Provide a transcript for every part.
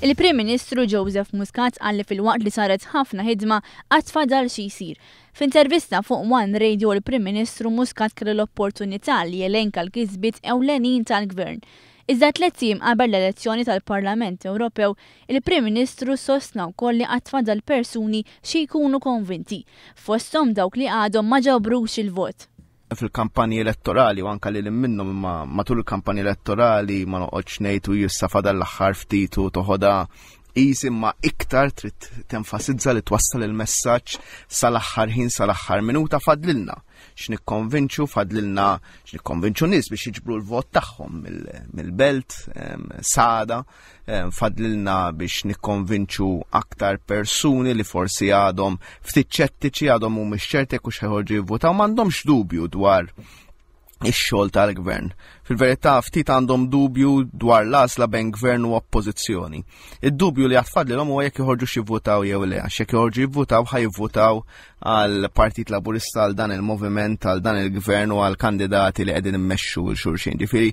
Il-Prim Ministru Joseph Muscat qal li filwaqt li saret ħafna ħidma għad fadal xi jsir. F'intervista fuq One Radio l-Prim Ministru Muscat kellu l-opportunità li jelenka l-kisbiet ewlenin tal-Gvern. Iżda tlett ijiem qabel l-elezzjoni tal-Parlament Ewropew, il-Prim Ministru sostna wkoll li għad fadal persuni xi jkunu konvinti, fosthom dawk li għadhom ma ġabrux il-vot. Fil-kampanji elettorali u anka lil minnhom imma matul il-kampanji elettorali ma noqgħodx ngħid u jissa fadal l-aħħar ftit u toħodha easy imma iktar trid tenfasizza li twassal il-messaġġ sal-aħħar ħin sal-aħħar minuta fadlilna x'nikkonvinċu fadlilna x'nikkonvinċu nies biex jiġbru l-vot tagħhom mill-belt sada Fadlilna biex nikkonvinċu aktar persuni li forsi għadhom ftit ċettiċi għadhom mhumiex ċerti jekk hux ħeħorġu jivvutaw m'għandhomx dubju dwar ix-xogħol tal-gvern. Fil-verità ftit għandhom dubju dwar l-għażla bejn gvern u oppożizzjoni. Id-dubju li għatfadlilhom huwa jekk joħorġu jivvutaw jew le, għax jekk joħorġu jivvutaw ħa jivvutaw għal Partit Laburista għal dan il-moviment, għal dan il-gvern u għal kandidati li qegħdin immexxu l xulxin. Ġifieri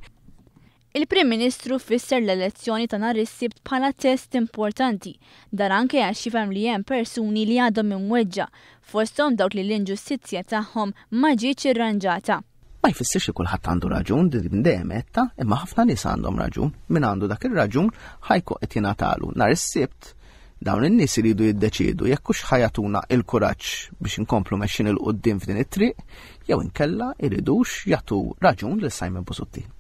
Il-Prim Ministru fisser l-elezzjoni ta' nhar is-Sibt bħala test importanti. Dan anke għax jifhem li hemm persuni li għadhom imweġġa', fosthom dawk li l-inġustizzja tagħhom ma ġietx irranġata. Ma jfissirx li kulħadd għandu raġun, din minn dejjem għedtha, imma ħafna nies għandhom raġun. Min għandu dak ir-raġun ħa jkun qed jingħatalu. Nhar is-Sibt dawn in-nies iridu jiddeċiedu jekk hux ħa jagħtuna l-kuraġġ biex inkomplu mexjin 'il quddiem f'din it-triq jew inkella jridux jagħtu raġun lil Simon Busuttil.